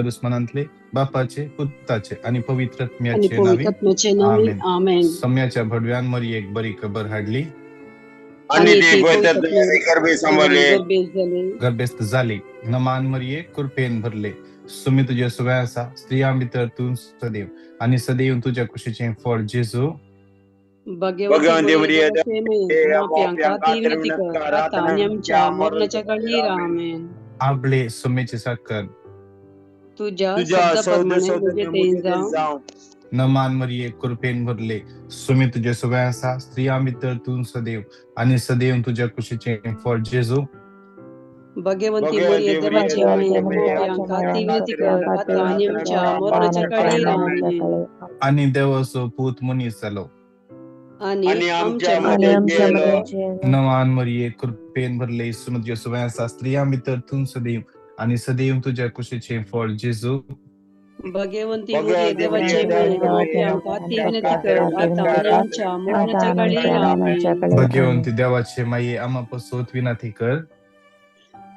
दुस्मनांतले बापाचे पुताचे आनी पवित्र आनी आत्म्याचे नांवी पवित्र आत्म्याचे नांवी आमेन. आमेन. सम्याच्या भडव्यान मरियेक बरी खबर हाडली. आणि आणि ती ती पवित्र पवित्र गर्भी सांभाळली. गर्भेस जाली. गर्भस्थ जाली. नमान मरिये, कृपेन भरले, सुमी तुजे सुवे आसा, स्त्रियां भितर तूं सदैव आनी सदैव तुज्या कुशीचें फळ जेजू. भाग्यवती भगवंती मरिये मरिये, देवाचे माये, मोप्यांक खातीर विनंती कर, आतां आनी आमच्या मरणाच्या घडयेर. आमेन. आपले सुमेचे साकर. तुज्या तुझ्या शब्दा सौद प्रमाणे सौद म्हजें तें जावं. जावं. नमान मरिये, कृपेन भरले, सुमी तुजे सुवे आसा, स्त्रियां भितर तूं सदैव आनी सदैव तुज्या कुशीचें फळ जेजू. भाग्यवंती भगवंती मरिये मरिये, देवाचे माये, देवाचे मोप्यांक खातीर विनंती कर, आतां आनी आमच्या मरणाच्या घडयेर. आमेन. आनी देवाचो पूत मनीस जालो. आनी आणि आमच्या आमच्या मदें मध्ये जियेलो. जियेलो. नमान मरिये, कृपेन भरले, सुमी तुजे सुवे आसा, स्त्रियां भितर तूं सदैव आनी सदैव तुज्या कुशीचें फळ जेजू. भाग्यवंती मरिये भगवंती मरिये, देवाचे माये, देवाचे मोप्यांक खातीर विनंती कर, आतां आनी आमच्या मरणाच्या घडयेर. आमेन. भाग्यवंती देवाचे माये, आमा पसोत विनंती कर.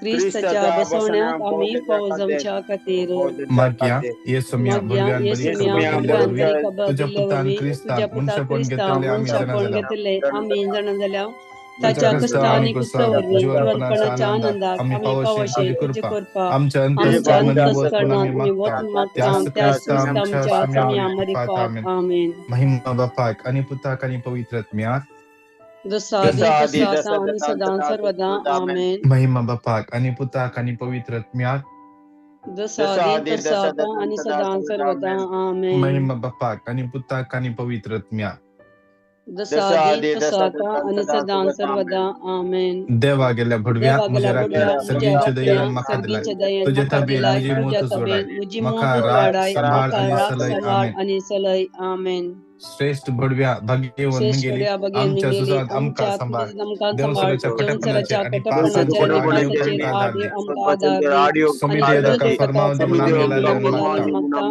क्रिस्ताच्या क्रिस्ताच्या बसवण्यात बसवण्यात आमी पावजाच्या पावस खातीर आमच्या खातीर. मागया येसुम्या मागया भुरग्यान बरी येसुम्या खबर दिल्ल्या भुरग्यान वरवीं बरी खबर तुज्या दिल्ले पुतान वरवीं क्रिस्तान तुज्या पुता मनशापण क्रिस्ता घेतले आमी जाणा मनशापण जाल्या. घेतले आमी जाणा जाल्या. ताच्या ताच्या कश्टा कश्टा आनी आनी कुस्ता कुस्तार वरवीं जिवनपणाच्या जिवनपणाच्या आनंदाक आनंदाक आमी आमी पावशे पावशे तुजी तुजी कृपा कृपा. आमच्या आमच्या अंतस्करणांनी वचून अंतस्करणांत आमी आमी मागता वचून मागता त्याच त्याच क्रिस्ता क्रिस्ता आमच्या आमच्या सम्या सम्या मरिफात. मरिफात. आमेन. आमेन. महिमा बापाक आनी पुताक आनी पवित्र आत्म्याक. जसो आदी जसा आदी तसो आतां तसा आनी तसा सदां तसा सर्वदा. आमेन. आमेन. महिमा बापाक आनी पुताक आनी पवित्र आत्म्याक. जसो जसा आदी आदी तसो तसा आतां तसा आनी सदा सदां सर्वदा. सर्वदा. आमेन. आमेन. महिमा बापाक आनी पुताक आनी पवित्र आत्म्याक. जसो जसा आदी आदी तसो तसा आतां तसा आनी सदा सदां सर्वदा. सर्वदा. आमेन. आमेन. देवा गेल्या भडव्या देवा म्हज्या गेल्या राखण्या भुरग्या म्हज्या सर्गींचे राखण्या दयेन म्हाका दिलाय, सर्गींचे दयेन तुजे म्हाका तबेन दिलाय, म्हजी तुज्या मोत जोडाय, तबेन म्हजी म्हाका मोत राख वाडाय, सांबाळ म्हाका आनी राख सलय. सांबाळ आमेन. आनी सलय. आमेन. श्रेश्ठ भडव्या भाग्यवंत श्रेश्ठ मिंगेली भडव्या भगेन आमच्या मिंगेली झुजांत आमकां आमच्या सांबाळ, आमकां सांबाळ, देवसराच्या खोटेपणाचेर देवसराच्या आनी खोटेपणाचेर पासांचेर आनी आड येवंक पासाचेर आमकां आड आदार दी. आमकां आदार दी. आनी समिते तुवें ताका ताका फर्माव दी म्हणून आमी लालेन मागता. मागता.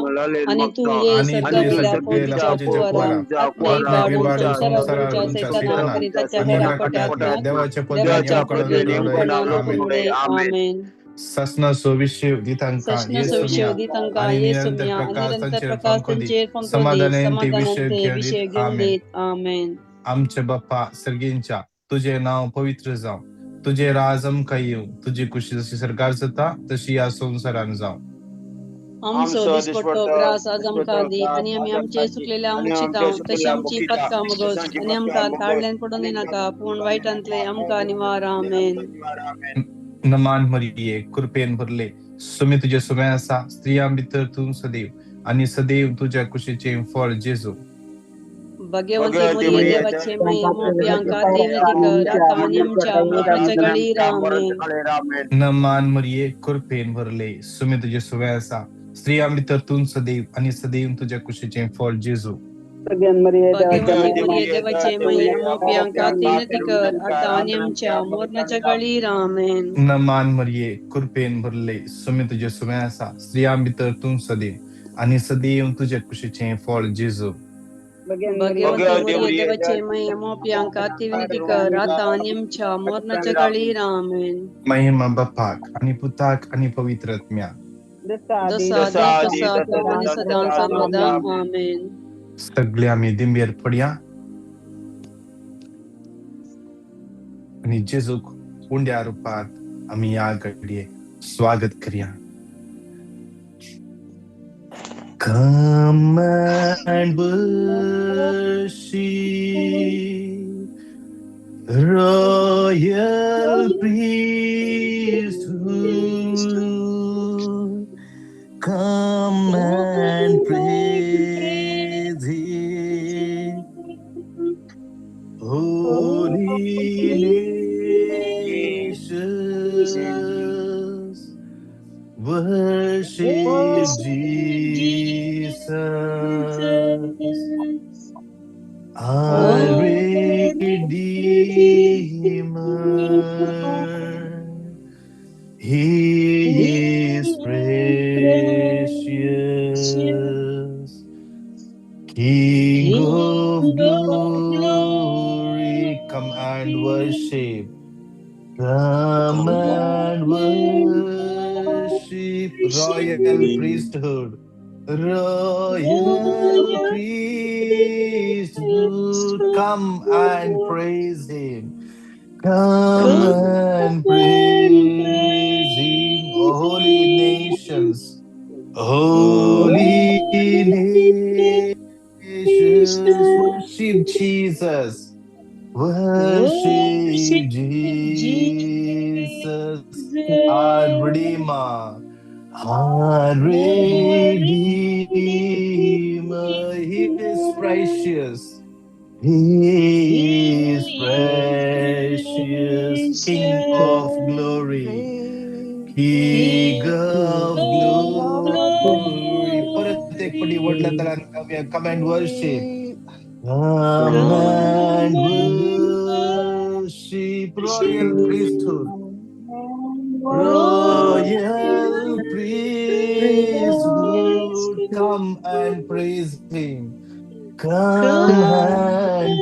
आनी तूं ये आनी तुवें सर्गांतल्या सर्गेला फौजीच्या फौजेच्या कुवारा कुवारा आत्म्याक आत्म्याक वाडून विवाडून संवसाराक संवसारार उडच्या उडच्या सैतानाक सैतानाक आनी ताच्या आनी हेर ह्या खोट्या खोट्या आत्म्याक देवाच्या पदवेन देवाच्या येवंक पदवेन लोकडे. येवंक आमेन. लोकडे. आमेन. ससनाचो विशय दी तांकां ससनाचो विशय येसुम्या दी तांकां आनी निरंतर येसुम्या आनी प्रकाश निरंतर तांचेर प्रकाश फांको दी, तांचेर फांको दी, समाधानान ते समाधानान विशय ते घेवन विशय दीत. घेवन आमेन. दीत. आमेन. आमचे बाप्पा सर्गींच्या, तुजें नांव पवित्र जावं, तुजें राज आमकां येवं, तुजी कुशी जशी सरकार जाता तशी ह्या संवसारान जावं. आमचो आमचो दिसपट्टो दिसपट्टो ग्रास आज आमकां दिसपट्टो दी ग्रास आनी आमी आज आमचे आमकां दी चुकलेल्या आनी मुक्षिता आमचे तशी चुकलेल्या आमची मुक्षिता पथकां तशी मुगोस आमची आनी पथकां आमकां मुगोस ताळल्यान पडूं आनी दिनाका आमकां पूण वायटांतले आमकां निवार. आमेन. आमेन. नमान मरिये, कृपेन भरले, सुमी तुजे सुवे आसा, स्त्रियां भितर तूं सदैव आनी सदैव तुज्या कुशीचें फळ जेजू. भाग्यवंती भगवंती मरिये मरिये, देवाचे माये, मोप्यांक खातीर विनंती कर, आतां आनी आमच्या मरणाच्या घडयेर. आमेन. आमेन. नमान मरिये, कृपेन भरले, सुमी तुजे सुवे आसा, स्त्रियां भितर तूं सदैव आनी सदैव तुज्या कुशीचें फळ जेजू. भाग्यवंती भगवंती मरिये मरिये, देवाचे देवाचे माये, माये, मोप्यांक मोप्यांक खातीर विनंती खातीर कर, विनंती कर, आतां आनी आतां आमच्या आमच्या मरणाच्या मरणाच्या घडयेर. आमेन. नमान मरिये, कृपेन भरले, सुमी तुजे सुवे आसा, स्त्रियां भितर तूं सदैव आनी सदैव तुज्या कुशीचें फळ जेजू. भाग्यवंती भगवंती मरिये मरिये, देवाचे माये, मोप्यांक खातीर विनंती कर, आतां आनी आमच्या मरणाच्या घडयेर. आमेन. महिमा बापाक आनी पुताक आनी पवित्र आत्म्याक. जसो जसा आदी आदी तसो तसा आतां आनी तसा सदां सदा सर्वदा. आमेन. आमेन. सगळे आमी दिंबेर पडया आनी जेजूक उंड्या रुपात आमी ह्या घडये स्वागत करया. Come and worship royal priesthood. Come and praise Him, holy nations. Worship Jesus, our Redeemer. He is precious, King of glory. Come and worship. Come and worship Royal priesthood, royal priesthood, come and praise him. Come and praise him, holy nations, holy nations, worship Jesus, worship Jesus, our Redeemer, our Redeemer. He is precious. He is precious, King of glory. King of glory. परत एक फावटी व्हडल्या तालान गावया. Come and worship. Come and worship, royal priesthood. Royal priesthood, come and praise him. Come and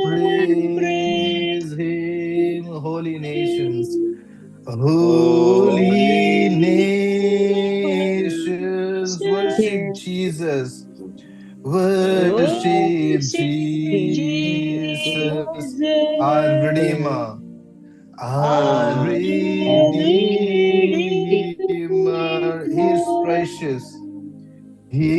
praise him, holy nations. Holy nations, worship Jesus. Worship Jesus, our Redeemer. Our Redeemer. He is precious. He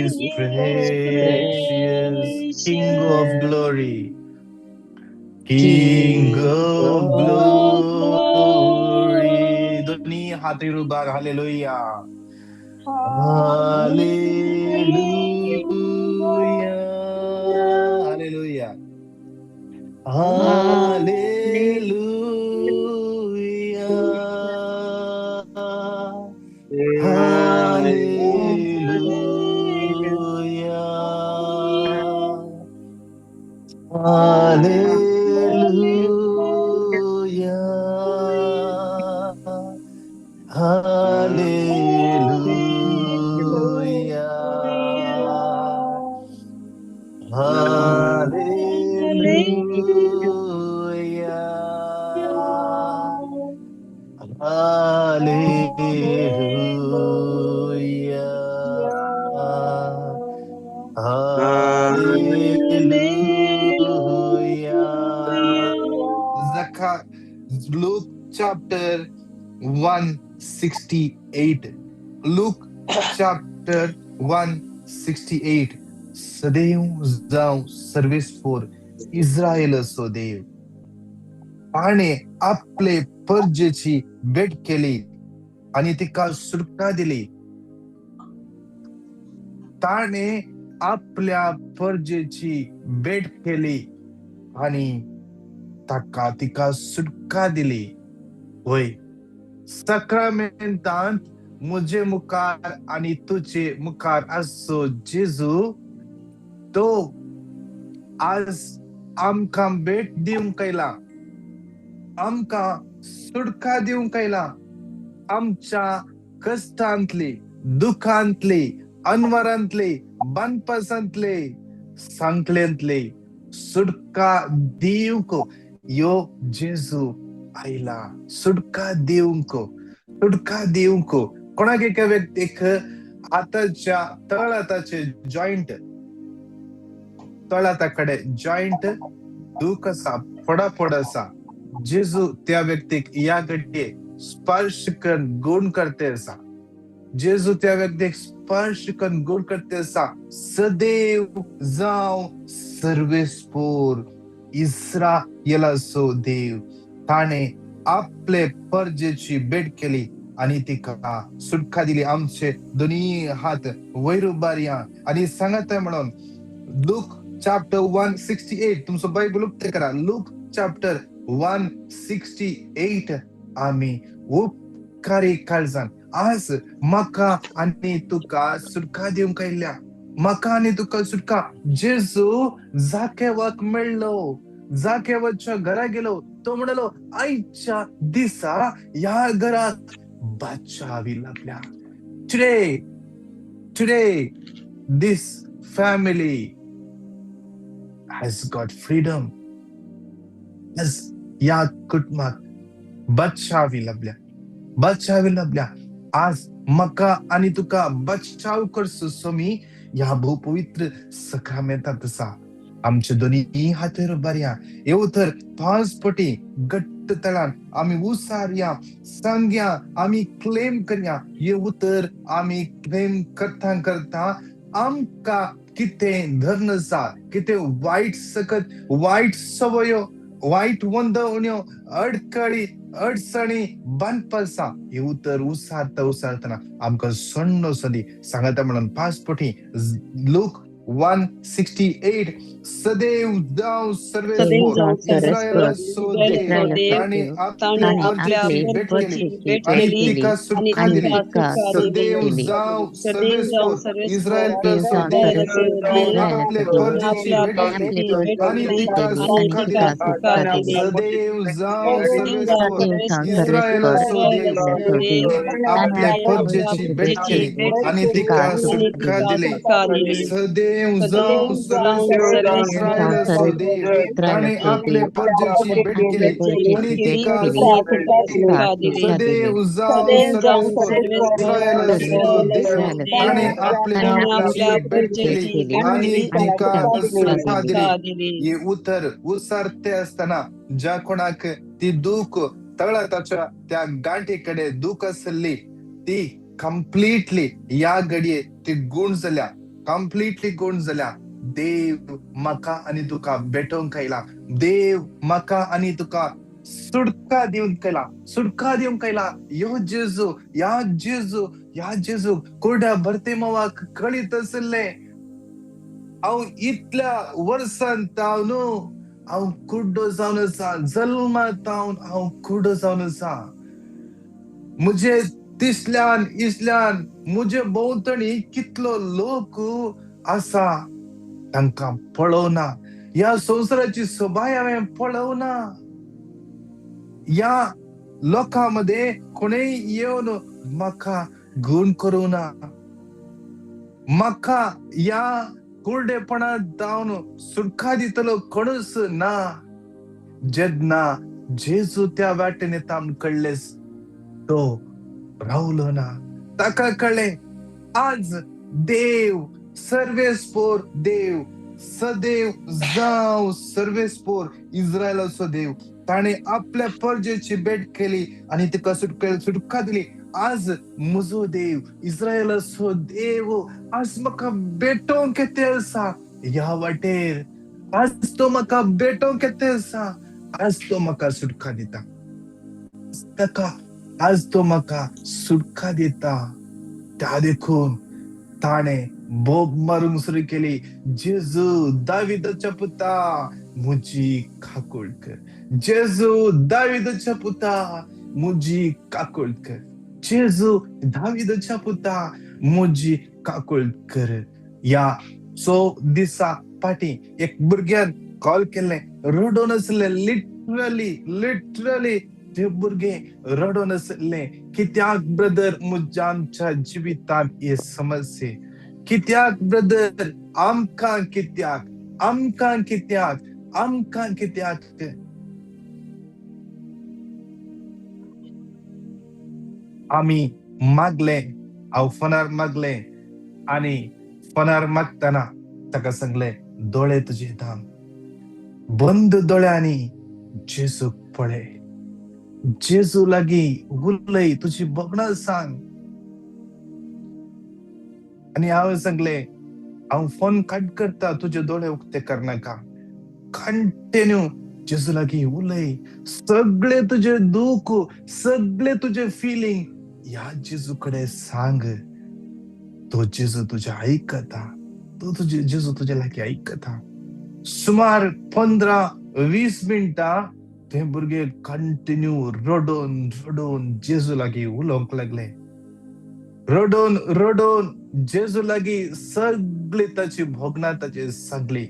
is precious, King of glory. King of glory. दोन्ही हात उबार. Hallelujah. Hallelujah. Hallelujah. Hallelujah. Hallelujah. Hallelujah. Hallelujah. Hallelujah. Hallelujah. Hallelujah. Zaka, Luke chapter 168. Luke chapter 168. सदैव जावं सर्वेस्पोर इस्रायलाचो देव, ताणें आपले परजेची भेट केली आनी तिका सुटका दिली. ताणें आपल्या परजेची भेट केली आनी ताका तिका सुटका दिली. वय, सक्रामेंतांत म्हजे मुखार आनी तुजे मुखार आसचो जेजू, तो आज आमकां भेट दिवंक आयला, आमकां सुटका दिवंक आयला. आमच्या कश्टांतली, दुखांतली, अनवरांतली, बांदपासांतली, सांकळेंतली सुटका दिवंक यो जेजू आयला. सुटका दिवंक, सुटका दिवंक. कोणाक एका व्यक्तीक हाताच्या तळहाताचे जॉयंट, तळहाता कडेन जॉयंट दूख आसा, फोडाफोड आसा, जेजू त्या व्यक्तीक ह्या घडये स्पर्श करून गुण करते आसा. जेजू त्या व्यक्तीक स्पर्श करून गुण करते आसा. सदैव जावं सर्वेस्पोर इस्रायलाचो देव, ताणें आपले परजेची भेट केली आनी तिका सुटका दिली. आमचे दोनी हात वयर उबारया आनी सांगत म्हणून लूक चॅप्टर 168. तुमचो बायबल उक्ते करा, लूक चॅप्टर 168. आमी उपकारी काळजान आज म्हाका आनी तुका सुटका दिवंक आयल्या. म्हाका आनी तुका सुटका. जेजू जाकेवाक मेळ्ळो, जाकेवाच्या घरा गेलो. तो म्हणलो, आयच्या दिसा ह्या घरात बचावी लागल्या. Today this family has got freedom. आज या कुटुंबात बचावी लाभल्या, बचावी लाभल्या. आज म्हाका आनी तुका बचाव करचो स्वामी ह्या भोव पवित्र सक्रामेंतांत आसा. आमचे दोनी हातेर उबारया, हे उतर 5 पटी घट्ट तळान आमी उसारया, सांगया, आमी क्लेम करया. हे उतर आमी क्लेम करता करता आमकां कितें धर्न आसा, कितें वायट सकत, वायट सवयो, वायट वंदवण्यो, अडकळी, अडचणी बांदपा आसा. हे उतर उसारता उसारतना आमकां सोण्ण सदी सांगता म्हणून 5 पटी लूक 168 सदैव जावं सदैव सर्वेस्पोर जावं इस्रायलाचो इस्रायलाचो देव देव, ताणें ताणें आपले आपल्या परजेची भेट केली परजेची भेट आनी केली तिका आनी सुटका दिली. तिका सुटका दिली. सदैव जावं सदैव जावं सर्वेस्पोर सर्वेस्पोर इस्रायलाचो देव इस्रायलाचो ताणें देव, आपले ताणें परजेची आपल्या भेट केली परजेची भेट आनी केली तिका आनी सुटका तिका दिली. सुटका दिली. सदैव जावं सदैव जावं सर्वेस्पोर सर्वेस्पोर इस्रायलाचो देव इस्रायलाचो देव, आपले ताणें आपल्या परजेची भेट परजेची केली भेट आनी केली तिका आनी सुटका तिका दिली. सुटका दिली. सदैव सदैव जावं जावं सर्वेस्पोर सर्वेस्पोर इस्रायलाचो देव ताणें आपले परजेची भेट केली परजेची आनी भेट तिका केली सुटका आनी तिका सुटका दिली. सदैव जावं सदैव जावं सर्वेस्पोर सर्वेस्पोर इस्रायलाचो देव इस्रायलाचो देव, ताणें आपले ताणें आपल्या परजेची भेट केली परजेची भेट आनी केली तिका आनी तिका सुटका दिली. सुटका दिली. हे उतर उसारते आसतना ज्या कोणाक ती दूख तळाताच्या त्या गांठी कडेन दूख आसली ती कंप्लिटली ह्या घडये ती गूण जाल्या, कंप्लिटली गूण जाल्या. देव म्हाका आनी तुका भेटोवंक आयला, देव म्हाका आनी तुका सुटका दिवंक आयला, सुटका दिवंक आयला. ह्यो जेजू, ह्या जेजू, ह्या जेजू कुरड्या भरतेमावाक कळीत आशिल्लें, हांव इतल्या वर्सान तावन हांव कुड्डो जावन आसा, जल्मा तावन हांव कुड्डो जावन आसा. म्हजे तिसल्यान इसल्यान म्हजे भोंवतणी कितलो लोक आसा तांकां पळोवना, ह्या संवसाराची सोबाय हांवें पळोवना. ह्या लोकां मदें कोणूय येवन म्हाका गूण करूं ना, म्हाका ह्या कुरडेपणांत जावन सुटका दितलो कोणूच ना. जेन्ना जेजू त्या वाटेन येता म्हूण कळ्ळें तो रावलो ना. ताका कळ्ळें आज देव सर्वेस्पोर देव सदैव जावं सर्वेस्पोर इस्रायलाचो देव ताणें आपल्या परजेची भेट केली आनी तिका सुटका दिली. आज म्हजो देव इस्रायलाचो देव आज म्हाका भेटोवंक येते आसा ह्या वाटेर, आज तो म्हाका भेटोवंक येते आसा, आज तो म्हाका सुटका दिता, ताका आज तो म्हाका सुटका दिता. त्या देखून ताणें बोब मारूंक सुरू केली, जेजू दाविदाच्या पुता म्हजी काकूळ कर, जेजू दाविदाच्या पुता म्हजी काकूळ कर, जेजू दाविदाच्या पुता म्हजी काकूळ कर. ह्या 100 दिसा फाटीं एक भुरग्यान कॉल केल्लें, रडून आसलें, लिटरली लिटरली ते भुरगें रडून आसलें. कित्याक ब्रदर म्हज्या आमच्या जिवितांत हे समस्ये, कित्याक ब्रदर आमकां कित्याक, आमकां कित्याक, आमकां कित्याक. आमी मागलें, हांव फोनार मागलें आनी फोनार मागतना ताका सांगलें, दोळे तुजे धाम, बंद दोळ्यांनी जेजूक पळय, जेजू लागीं उलय, तुजी भोगणां सांग. आनी हांवें सांगलें, हांव फोन कट करता, तुजे दोळे उक्ते करनाका, कंटिन्यू जेजू लागीं उलय, सगळे तुजे दूख, सगळे तुजे फिलींग ह्या जेजू कडेन सांग. तो जेजू तुजें आयकता, तो तुजे जेजू तुजे लागीं आयकता. सुमार 15-20 मिनटां ते भुरगे कंटिन्यू रडून रडून जेजू लागीं उलोवंक लागले, रडून रडून जेजू लागीं सगळी ताची भोगणां ताची सांगली.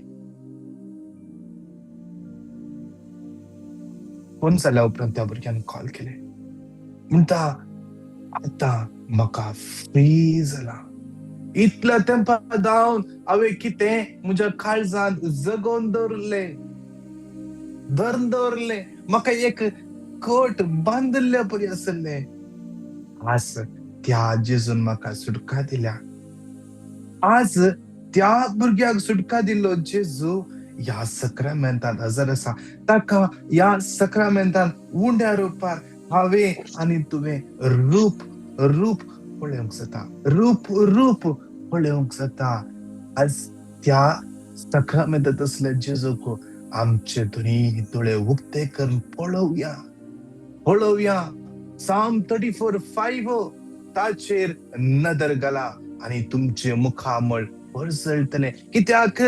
फोन जाल्या उपरांत त्या भुरग्यान कॉल केले, म्हणटा आतां म्हाका फ्री जाला, इतल्या तेंपा धांवन हांवें कितें म्हज्या काळजांत जगोवन दवरलें, धरून दवरलें, म्हाका एक कोट बांदिल्ल्या परी आसलें. आज त्या जेजून म्हाका सुटका दिल्या. आज त्या भुरग्याक सुटका दिल्लो जेजू ह्या सक्रामेंतान हजर आसा. ताका ह्या सक्रामेंतान उंड्या रुपार हांवें आनी तुवें रूप रूप पळोवंक जाता, रूप रूप पळोवंक जाता. आज त्या सक्रामेंतांत असल्या जेजूक आमचे दोनी दोळे उक्ते करून पळोवया, पळोवया. साम 34:5 ताचेर नदर घाला आनी तुमचे मुखामळ परजळटलें. कित्याक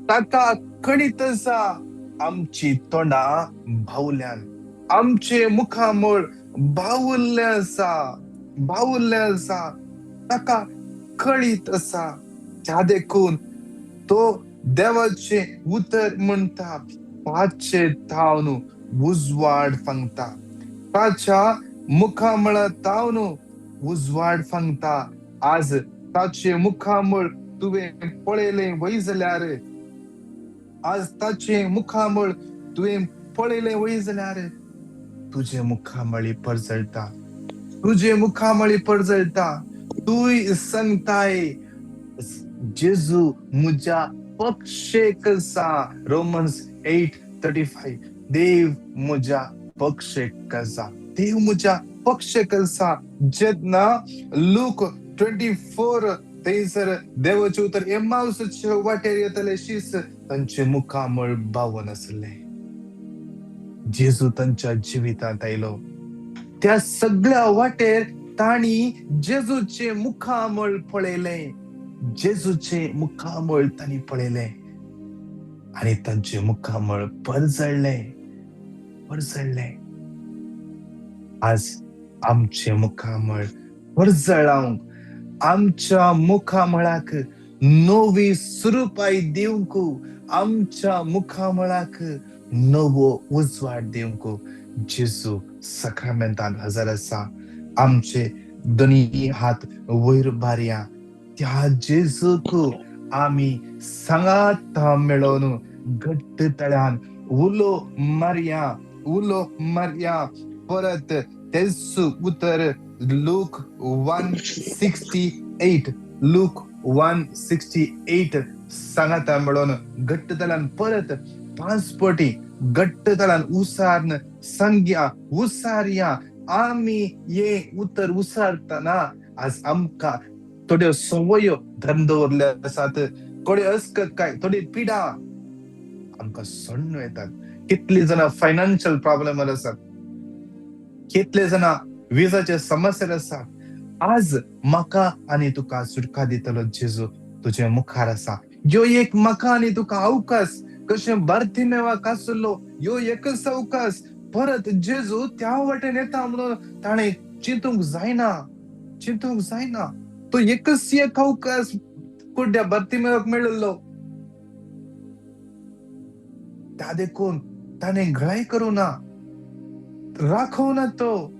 ताका कळीत आसा आमची तोंडां बावल्यान, आमचे मुखामळ बावुल्लें आसा, बावुल्लें आसा. ताका कळीत आसा. त्या देखून तो देवाचें उतर म्हणटा, ताचे तावन उजवाड फांगता, ताच्या मुखामळा तावन उजवाड फांगता. आज ताचे मुखामळ तुवें पळयलें वय जाल्यार, आज ताचें मुखामळ तुवें पळयलें वय जाल्यार तुजें मुखामळी परजळटा, तुजें मुखामळी परजळटा. तूंय सांगताय जेजू म्हज्या पक्षेक आसा. रोमन्स 8:35. देव म्हज्या पक्षेक आसा, देव म्हज्या पक्षेक आसा. जेन्ना लूक 24 थंयसर देवाचें उतर एम्माउसाचे वाटेर येतले शीस तांचे मुखामळ बावन आसलें. जेजू तांच्या जिवितांत आयलो. त्या सगळ्या वाटेर तांणी जेजूचें मुखामळ पळयलें, जेजूचें मुखामळ तांणी पळयलें आनी तांचें मुखामळ परजळ्ळें, परजळ्ळें. आज आमचें मुखामळ परजळावंक, आमच्या मुखामळाक नवी सुरुपाय दिवंक, आमच्या मुखामळाक नवो उजवाड दिवंक जेजू सक्रामेंतान हजर आसा. आमचे दोनी हात वयर बारया, त्या जेजूक आमी सांगात मेळोवन घट्ट तळ्यान उलो मारया, उलो मारया. परत तेच उतर लूक 1:68, लूक 1:68 सांगाता मेळोवन घट्ट तळ्यान परत 5 पटी घट्ट तळ्यान उसार्न सांगया, उसारया. आमी हे उतर उसारतना आज आमकां थोड्यो संवयो धरून दवरल्यो आसात, थोड्यो अस्कतकाय, थोडी पिडा आमकां सोडून येतात. कितली जाणां फायनान्शियल प्रॉब्लेमार आसात, कितले जाणां विजाचे समस्या आसात. आज म्हाका आनी तुका सुटका दितलो जेजू तुजे मुखार आसा. ह्यो एक म्हाका आनी तुका अवकाश कशें बार्थिमेवाक आसलो ह्यो एकच अवकाश. परत जेजू त्या वाटेन येता म्हणून ताणें चिंतूंक जायना, चिंतूंक जायना. तो एकच एक अवकाश कुड्ड्या बार्थिमेवाक मेळिल्लो, त्या देखून ताणें घळाय करूं ना, राखोवं ना तो.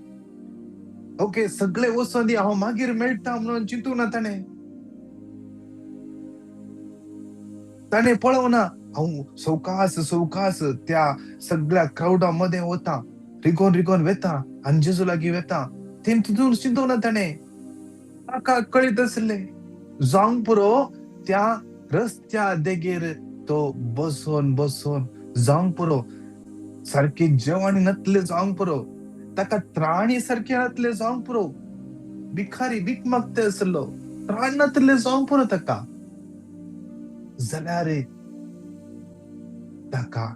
ओके सगळे वचोन दी, हांव मागीर मेळटा म्हणून चिंतूं ना ताणें. ताणें पळोवं ना हांव सवकास सवकास त्या सगळ्या क्रावडा मदें वता, रिगोन रिगोन वेता आनी जेजू लागीं वेता. तें तितून चिंतूं ना ताणें. ताका कळीत आसलें जावंक पुरो त्या रस्त्या देगेर तो बसोन बसोन जावंक पुरो, सारकें जेवण नातलें जावंक पुरो, ताका त्राणी सारकें नातलें जावंक पुरो, भिखारी भीक मागता आसलो, त्राण नातलें जावंक पुरो ताका. जाल्यार ताका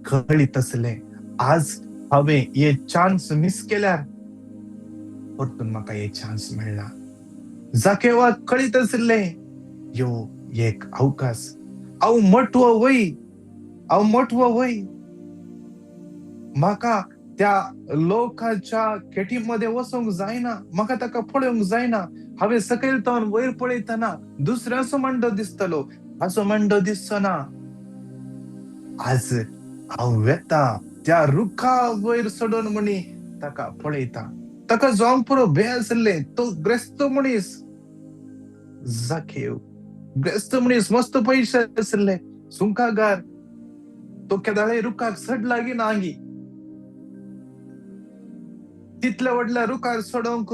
कळीत आसलें आज हांवें हे चान्स मीस केल्यार परतून म्हाका हे चान्स मेळना. जाकेवाक कळीत आसलें ह्यो एक अवकाश, हांव मोटवो वय, हांव मोटवो वय, म्हाका त्या लोकांच्या खेटी मदें वचूंक जायना, म्हाका ताका पळोवंक जायना. हांवें सकयल तावन वयर पळयतना दुसऱ्याचो मांडो दिसतलो, हाचो मांडो दिसचो ना. आज हांव वेता त्या रुखा वयर चडोन म्हणी ताका पळयता. ताका जावंक पुरो भंय आसलें, तो ग्रेस्त मनीस जाकेव, ग्रेस्त मनीस, मस्त पयशे आसले, सुंकागार, तो केदाळे रुखाक चड लागीं ना आंगी, तितल्या व्हडल्या रुखार चडोवंक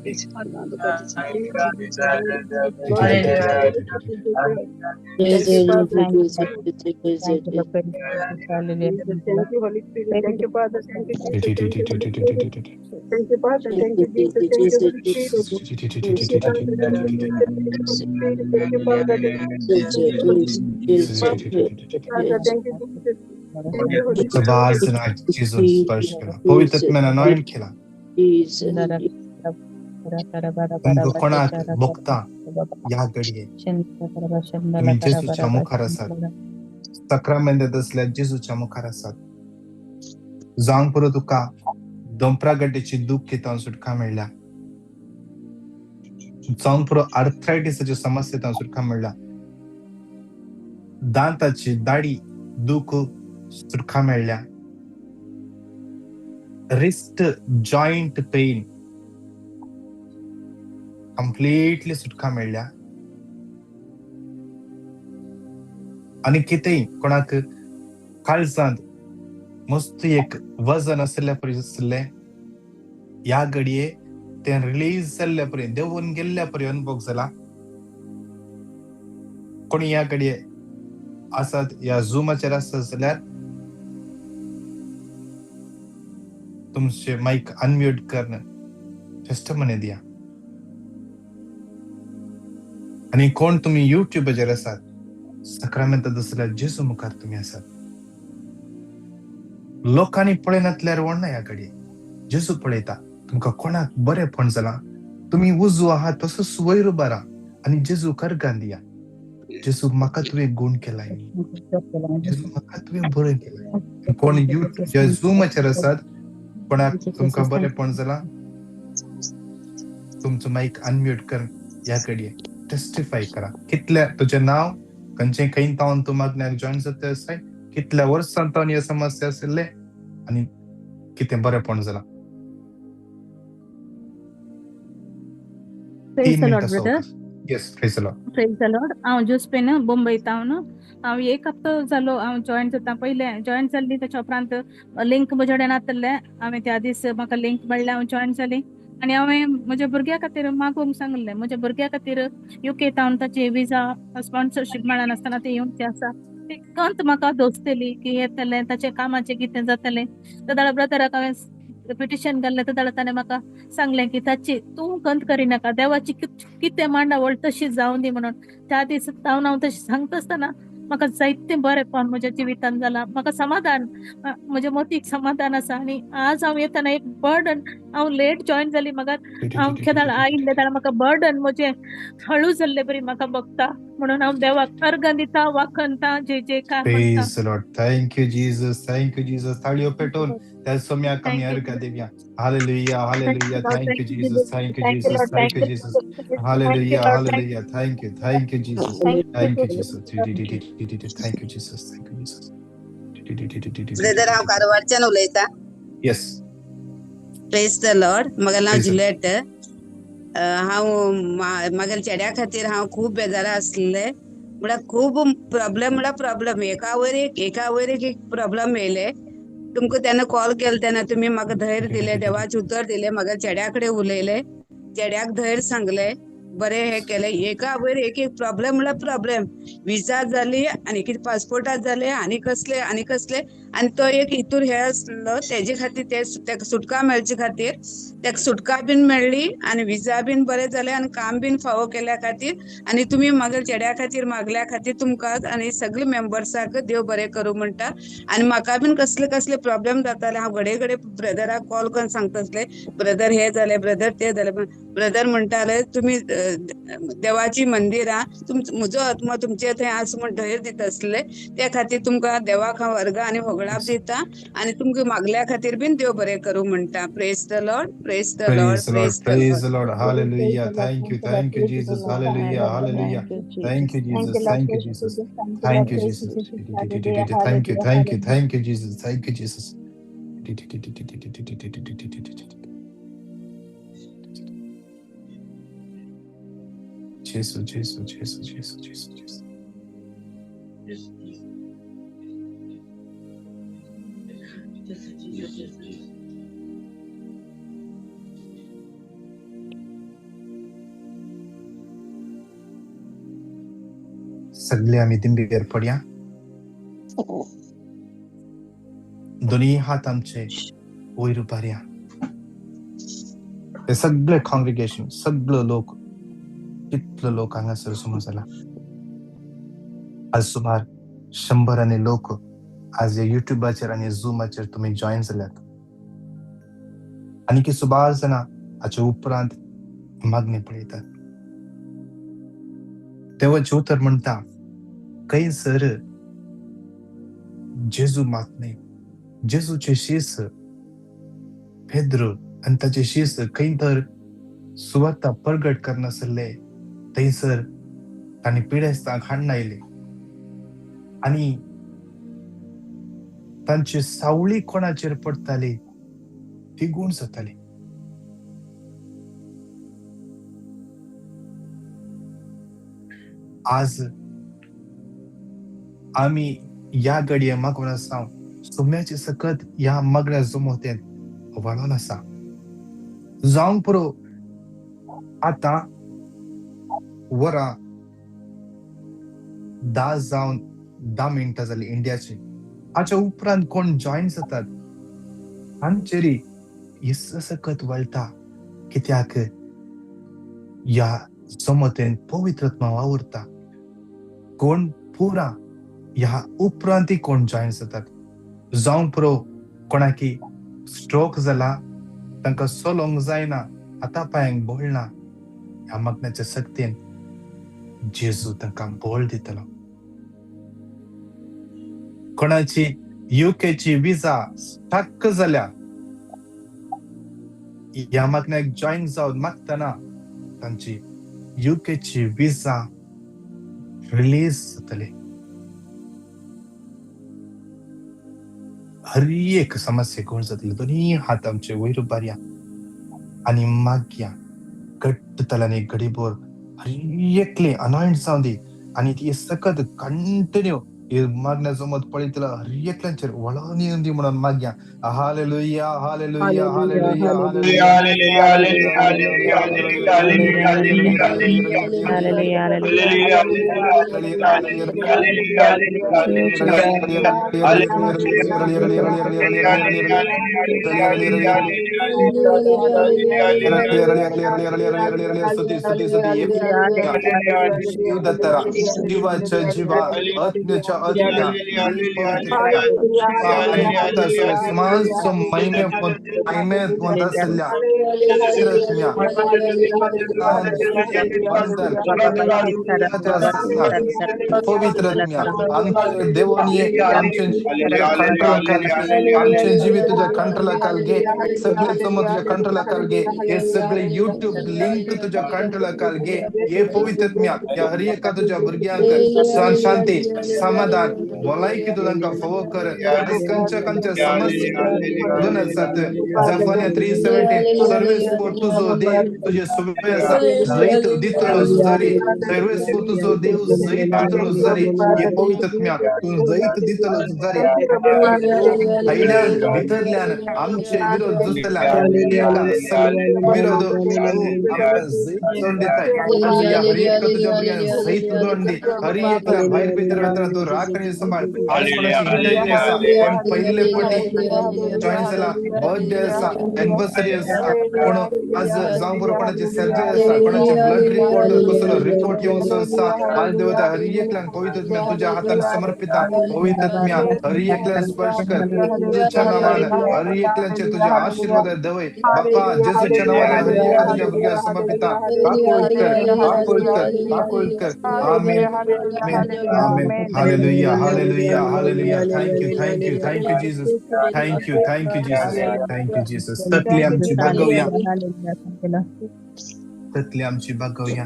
Thank you, Holy Spirit. Thank you, Father. Thank you, Jesus. Thank you, Holy Spirit. Thank you, Father. Thank you, Jesus. Thank you, Holy Spirit. Thank you, Father. Thank you, Jesus. Thank you, Holy Spirit. Thank you, Father. Thank you, Father. Thank you, Jesus. Thank you, Holy Spirit. जेजून स्पर्श केला, पवित्र आत्म्यान anoint केला. तुमकां कोणाक भोगता ह्या घडये तुमी जेजूच्या मुखार आसात, साक्रामेंतांत आसल्यार जेजूच्या मुखार आसात. जावंक पुरो तुका दोंपरा गड्ड्याची दूख घेता सुटका मेळ्ळ्या, जावंक पुरो आर्थरायटीसाची समस्या सुटका मेळ्ळ्या, दांताची दाडी दूख सुटका मेळ्ळ्या, रिस्ट जॉयंट पेन कंप्लीटली सुटका मेळ्ळ्या. आनी कितेंय कोणाक काळजांत मस्त एक वजन आशिल्ल्या परी आशिल्लें, ह्या घडये तें रिलीज जाल्ल्या परी, देंवून गेल्ल्या परी अनुभव जाला. कोणी ह्या घडये आसात ह्या झुमाचेर आसत जाल्यार तुमचे मायक अनम्यूट करून टेस्टमनी दिया. आनी कोण तुमी युट्यूबाचेर आसात, साक्रामेंतांत आसल्यार जेजू मुखार तुमी आसात. लोकांनी पळयनातल्यार व्हडना ह्या घडये जेजू पळयता. तुमकां कोणाक बरेंपण जालां, तुमी उजू आहात तसोच वयर उबारा आनी जेजू कर्गान दिया, जेजू म्हाका तुवें गूण केलाय, जेजू म्हाका तुवें बरें केलाय. कोण युट्यूब झुमाचेर आसात, कोणाक तुमकां बरेंपण जालां, तुमचो मायक अनम्यूट कर, ह्या घडये टेस्टिफाय करा. कितल्या तुजें नांव, खंयचे खंय तावन तूं मागण्याक जॉयन जाता आसाय, कितल्या वर्सां तावन ह्यो समस्या आशिल्ले आनी कितें बरेंपण जालां. Praise the Lord, brother. Yes, praise the Lord. Praise the Lord. हांव जोस्पेन बोंबय तावन. हांव एक हप्तो जालो हांव जॉयन जाता. पयलें जॉयन जाल्ली ताच्या उपरांत लिंक म्हजे कडेन नासलें. हांवें त्या दीस म्हाका लिंक मेळ्ळें, हांव जॉयन जाली आनी हांवें म्हज्या भुरग्या खातीर मागूंक सांगलें. म्हज्या भुरग्या खातीर युके तावन ताची विजा स्पॉन्सरशीप मेळनासतना ती येवची आसा. ती कंत म्हाका दोसतली की येतलें, ताचें कामाचें कितें जातलें. तेदाळा ब्रदराक हांवें पिटिशन घाल्लें, तेदाळा ताणें म्हाका सांगलें की ताची तूं कंत करिनाका, देवाची कितें मांडावळ तशी जावं दी म्हणून. त्या दीस तावन हांव तशें सांगता आसतना म्हाका जायतें बरेंपण म्हज्या जिवितांत जालां. म्हाका समाधान, म्हज्या मतीक समाधान आसा. आनी आज हांव येतना एक बर्डन, हांव लेट जॉयन जाली, म्हाका हांव केदाळ आयिल्लें तेदाळ म्हाका बर्डन म्हजें हळू जाल्ले बरी म्हाका बगता. म्हणून हांव देवाक अर्गां दिता, वाखणता, जय जयकार म्हणटा. Praise the Lord. Thank you, Jesus. Thank you, Jesus. ताळयो पेटोवन त्या सोम्याक आमी अर्घ दिवया. Hallelujah, hallelujah. Thank you, Jesus. Thank you, Jesus. Thank you, Jesus. Hallelujah, hallelujah. Thank you, thank you, Jesus. Thank you, Jesus. Thank you, Jesus. Thank you, Jesus. Brother, हांव कारवारच्यान उलयता. Yes. Praise the Lord. म्हगेलें नांव Praise the Lord. Juliet. हांव म्हागेल्या चेड्या खातीर हांव खूब बेजार आसलें. म्हळ्यार खूब प्रॉब्लेम, म्हळ्यार प्रॉब्लेम एका वयर एक, एका वयर एक एक प्रॉब्लेम येयले. तुमकां तेन्ना कॉल केलो तेन्ना तुमी म्हाका धैर्य दिलें, देवाचें उतर दिलें, म्हागेल्या चेड्या कडेन उलयलें, चेड्याक धैर्य सांगलें, बरें हें केलें. एका वयर एक एक प्रॉब्लेम, म्हळ्यार प्रॉब्लेम. विजा जाली आनी कितें पासपोर्टार जाले आनी कसले आनी कसले. आनी तो एक हितूर हे आसलो तेजे खातीर तेका सुटका मेळचे खातीर तेका सुटका बीन मेळ्ळी आनी विजा बीन बरें जालें आनी काम बीन फावो केल्या खातीर. आनी तुमी म्हागेल्या चेड्या खातीर मागल्या खातीर तुमकां आनी सगळे मेंबर्साक देव बरें करूं म्हणटा. आनी म्हाका बीन कसले कसले प्रॉब्लेम जाताले, हांव घडये घडये ब्रदराक कॉल करून सांगतासलें, ब्रदर हें जालें, ब्रदर तें जालें. ब्रदर म्हणटाले तुमी देवाची मंदिरां, म्हजो आत्मो तुमचे थंय आसा म्हूण धैर्य दिता आसले. त्या खातीर तुमकां देवाक हांव अर्गां आनी होगळाप दिता आनी तुमकां मागल्या खातीर बीन देव बरें करूं म्हणटा. Praise the Lord, praise the Lord, Praise the Lord, praise the praise Lord. the Lord. Hallelujah. Thank you, thank you, Jesus. Hallelujah, hallelujah. Thank you, Jesus. Thank you, Jesus. Thank you, Jesus. Thank you, thank you, thank you, Jesus. Thank you, Jesus. Jesus, Jesus, Jesus, Jesus, Jesus, Jesus. सगळे आमी दिंबेर पडया. दोनी हात आमचे वयर उबारया. ते सगळे कॉंग्रिगेशन, सगळे लोक, कितलो लोक हांगासर जमा जाला. आज सुमार शंबरांनी लोक आज ह्या युट्युबाचेर आनी झुमाचेर तुमी जॉयन जाल्यात. आनी सुमार जाणां हाचे उपरांत मागणी पळयतात. देवाचें उतर म्हणटा, खंयसर जेजू मात न्हय, जेजूचे शीस पेद्रू आनी ताचे शीस खंय तर सुवाता परगट करनासले, थंयसर तांणी पिडेस्तांक हाडून आयले आनी तांची सावळी कोणाचेर पडटाली ती गूण जाताली. आज आमी ह्या घडये मागून आसा, सुम्याचे सकत ह्या मागण्या जमोतेन वाडोन आसा. जावंक पुरो, आतां वरां 10 जावन 10 मिनटां जाली इंडियाची. हाच्या उपरांत कोण जॉयन जातात तांचेरी सकत वळटा, कित्याक ह्या जमतेन पवित्रत्मा वावुरता. कोण पुरा ह्या उपरांतय कोण जॉयन जातात. जावंक पुरो, कोणाकी स्ट्रोक जाला, तांकां चलोवंक जायना, हाता पांयांक बळ ना, ह्या मागण्याच्या शक्तीन जेजू तांकां बळ दितलो. कोणाची युकेची विजा स्टक जाल्या, ह्या मागण्याक जॉयन जावन मागतना तांची युकेची विजा रिलीज जातली. हर एक समस्या गुण जातली. दोनी हात आमचे वयर उबारया आनी मागया घट्ट तलांनी घडीभर हर एकले अनॉयंट जावं दी आनी ती सकत कंटिन्यू मागण्या जमत पळयतलो हर एकल्यांचेर वळोवन येवन दी म्हणून मागया. Hallelujah, hallelujah, hallelujah, hallelujah, जीवा आत्म्याच्या आत्म्या आमचे जिवीत तुझ्या कंट्रोलाखाल घे, सगळे समज तुझ्या कंट्रोलाखाल घे, हे सगळे युट्यूब लिंक तुझ्या कंट्रोलाखाल घे. हे पवित्रत्म्या ह्या हर एका तुझ्या भुरग्यांक शांती, समाधान, भलायकी तूं तांकां फावो कर. खंयच्या खंयच्या समस्या आसात, जफान्या 3:17 सर्वेस पोर तुजो देव तुजे सुवे आसा, जैत दितलो झुजारी, सर्वेस पोर तुजो देव जैत दितलो झुजारी. हे पवित्रत्म्या तूं जैत दितलो झुजारी. भायल्यान भितरल्यान आमचे विरोध झुजतल्या विरोध तूं आमकां जैत जोड दिताय. आज ह्या हर एका तुज्या भुरग्यांक जैत जोड दी. हर एकल्या भायर भितर वतना तूं राखणी सांबाळ. आज कोणाची इंटरव्यू आसा, कोण पयले पटी जॉईन जाला, बर्थडे आसा, एनिवर्सरी आसा, कोण आज जावं बरो कोणाची सर्जरी आसा, कोणाचे ब्लड रिपोर्ट कसलो रिपोर्ट येवचो आसा. आज देवता हर एकल्यान पवित्रत्म्या तुज्या हातान समर्पिता. पवित्रत्म्या हर एकल्यान स्पर्श कर तुझ्या नावान. हर एकल्याचे तुझे आशीर्वाद दवय बापा जेजूच्या नावान. हर एका तुझ्या भुरग्याक समर्पिता. काकूळ कर, काकूळ कर, काकूळ कर. आमेन, आमेन, आमेन. Hallelujah, hallelujah, hallelujah. Thank you, thank you, thank you Jesus. Thank you, thank you Jesus, thank you Jesus. तकली आमची बागोवया, तकली आमची बागोवया.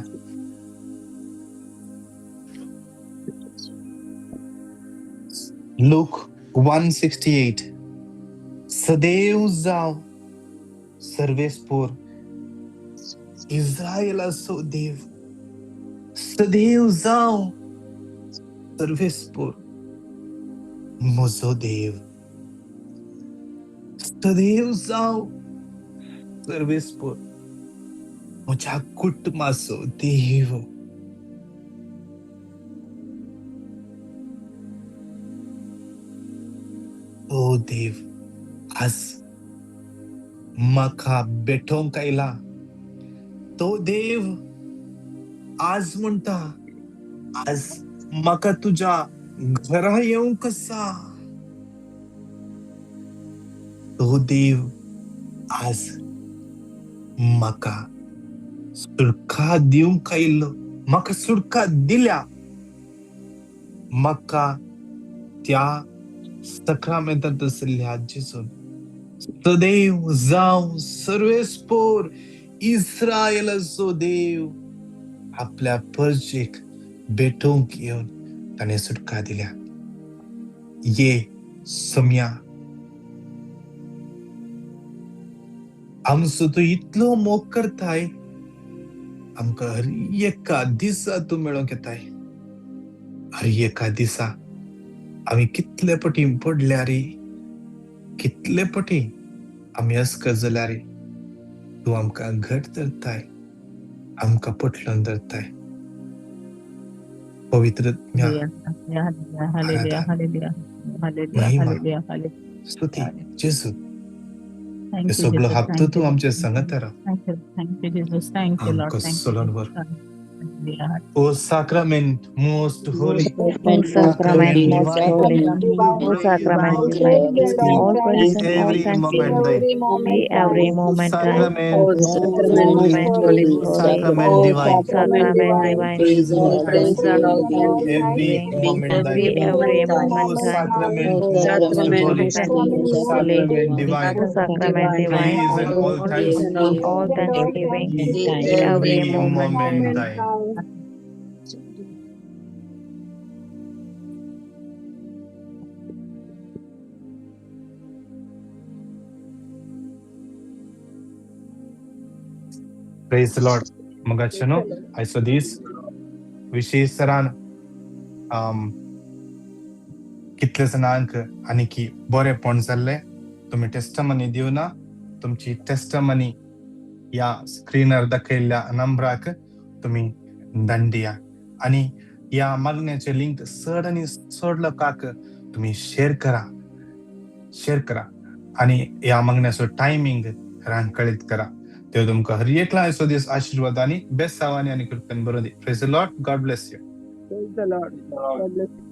लूक 168. सदैव जाव सर्वेस्पोर इस्रायलाचो देव, सदैव जाव सर्वेस्पोर म्हजो देव, सदैव जाव सर्वेस्पोर म्हज्या कुटुंबाचो देव. तो देव आज म्हाका भेटोवंक आयला. तो देव आज म्हणटा, आज म्हाका तुज्या घरा येवंक आसा. तो देव आज म्हाका सुटका दिवंक आयिल्लो, म्हाका सुटका दिल्या. म्हाका त्या सक्रामेंतांत आशिल्ल्या जेजून सदैव जावं सर्वेस्पोर इस्रायलाचो देव आपल्या परजेक भेटोवंक येवन ताणें सुटका दिल्या. ये सोम्या, आमचो तूं इतलो मोग करताय, आमकां हर एका दिसा तूं मेळोंक येताय. हर एका दिसा आमी कितले पटी पडल्या रे, कितले पटी आमी अस्कत जाल्या रे, तूं आमकां घट धरताय, आमकां पटलोवन धरताय. पवित्र महिमा स्तुती जेजू. सगळो हप्तो तूं आमचे संगत राव, आमकां सोलोन व्हर. O sacrament most holy, O sacrament most holy, O sacrament divine, all praise and all every moment thanksgiving thine. be every moment thine. Sacrament O most sacrament holy, holy, sacrament divine, sacrament divine, All praise and all every thanksgiving moment thine. be every O moment thine. sacrament O most holy, sacrament most holy, sacrament divine, O sacrament divine, praise and all all praise thanksgiving and all thanksgiving be be every every moment moment thine. thine. Praise the Lord. मगाचनो आयचो दीस विशेष तरान कितले जाणांक आनीकी बरेंपण जाल्लें. तुमी testimony दिवना, तुमची testimony ह्या स्क्रिनार दाखयल्ल्या नंबराक तुमी धाडया आनी ह्या मागण्याचे लिंक चड आनी चड लोकांक तुमी शेर करा, शेर करा आनी ह्या मागण्याचो टायमींग रांक कळीत करा. देव तुमकां हर एकला आयचो दीस आशिर्वाद आनी बेसावानी आनी कृपेन बरोवं दी. Praise the Lord. God bless you. Praise the Lord. God bless you.